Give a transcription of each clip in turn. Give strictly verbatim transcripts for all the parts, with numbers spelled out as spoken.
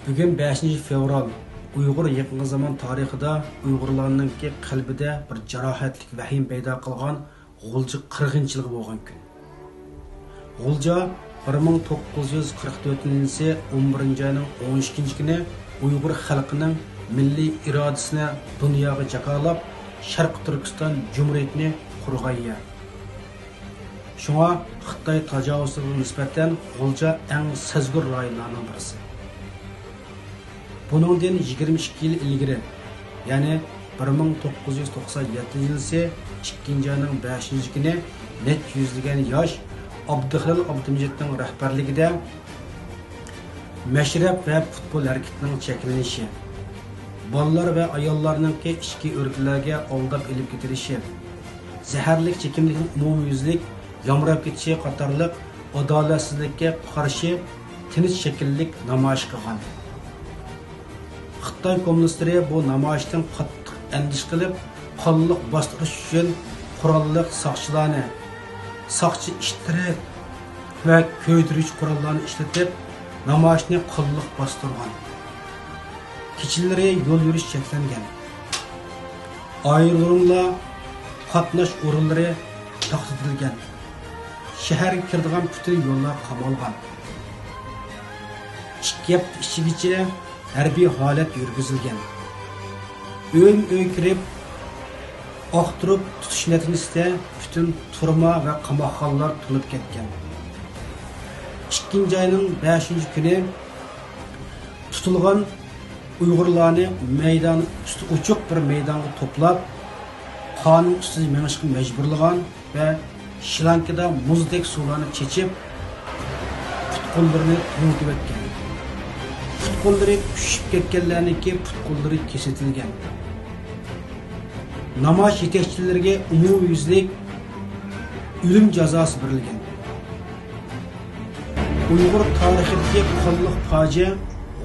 بۈگۈن بەشىنچى فېۋرال، ئۇيغۇر يېقىنقى زامان تارىخىدا ئۇيغۇرلارنىڭكى قەلبىدە بىر جاراھەتلىك ۋەھىمە پەيدا قىلغان غۇلجا قىرغىنچىلىقى بولغان كۈن. غۇلجا بىر مىڭ توققۇز يۈز قىرىق تۆتىنچى يىلى ئون بىرىنچى ئاينىڭ ئون ئىككىنچى كۈنى ئۇيغۇر خەلقىنىڭ مىللىي ئىرادىسىنى دۇنياغا جاكارلاپ، شەرقىي تۈركىستان جۇمھۇرىيىتىنى قۇرغان يەر. شۇڭا خىتاي تاجاۋۇزچىلىرىغا نىسبەتەن غۇلجا ئەڭ سەزگۈر رايونلارنىڭ بىرسى. بۇنىڭدىن يىگىرمە ئىككى يىل ئىلگىرى، يەنى بىر مىڭ توققۇز يۈز توقسان يەتتىنچى يىلى ئىككىنچى ئاينىڭ بەشىنچى كۈنى نەچچە يۈزلىگەن ياش ئابدۇخېلىل ئابدۇمىجىتنىڭ رەھبەرلىكىدە مەشرەپ ۋە پۇتبول ھەرىكىتىنىڭ چەكلىنىشى، بالىلار ۋە ئاياللارنىڭكى ئىچكى ئۆلكىلەرگە ئالداپ ئېلىپ كېتىلىشى، زەھەرلىك چېكىملىكنىڭ ئومۇميۈزلۈك يامراپ كېتىشى قاتارلىق ئادالەتسىزلىككە قارشى تىنچ شەكىللىك نامايىش قىلغان. خىتاي كوممۇنىستلىرى بۇ نامايىشتىن قاتتىق ئەندىشە قىلىپ، قانلىق باستۇرۇش ئۈچۈن قوراللىق ساقچىلارنى، ساقچى ئىتلىرى ۋە كۆيدۈرگۈچ قوراللارنى ئىشلىتىپ، نامايىشنى قانلىق باستۇرغان. كېچىلىرى يول يۈرۈش چەكلەنگەن. ئايرودروملار، قاتناش ئورۇنلىرى تاقىۋېتىلگەن. شەھەرگە كىرىدىغان پۈتۈن يوللار قامالغان. ئىككى ھەپتە ئىچىگىچە ھەربىي ھالەت يۈرگۈزۈلگەن. ئۆيمۇ ئۆي كىرىپ، ئاختۇرۇپ تۇتۇش نەتىجىسىدە پۈتۈن تۈرمە ۋە قاماقخانىلار تولۇپ كەتكەن. ئىككىنچى ئاينىڭ بەشىنچى كۈنى تۇتۇلغان ئۇيغۇرلارنى مەيدان ئۈستى ئوچۇق بىر مەيدانغا توپلاپ، قانۇن ئۈستىدە مېڭىشقا مەجبۇرلىغان ۋە شلانكىدا مۇزدەك سۇلارنى چېچىپ، پۇت-قوللىرىنى توڭلىتىۋەتكەن. پۇت-قوللىرى ئۈششۈپ كەتكەنلەرنىڭكى پۇت-قوللىرى كېسىۋېتىلگەن. نامايىش يېتەكچىلىرىگە ئومۇميۈزلۈك ئۆلۈم جازاسى بېرىلگەن. ئۇيغۇر تارىخىدىكى قانلىق پاجىئە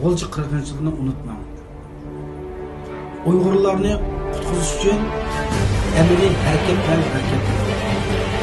غۇلجا قىرغىنچىلىقىنى ئۇنتۇماڭ. ئۇيغۇرلارنى قۇتقۇزۇش ئۈچۈن ئەمەلىي ھەرىكەت بىلەن ھەرىكەتلىنىڭ.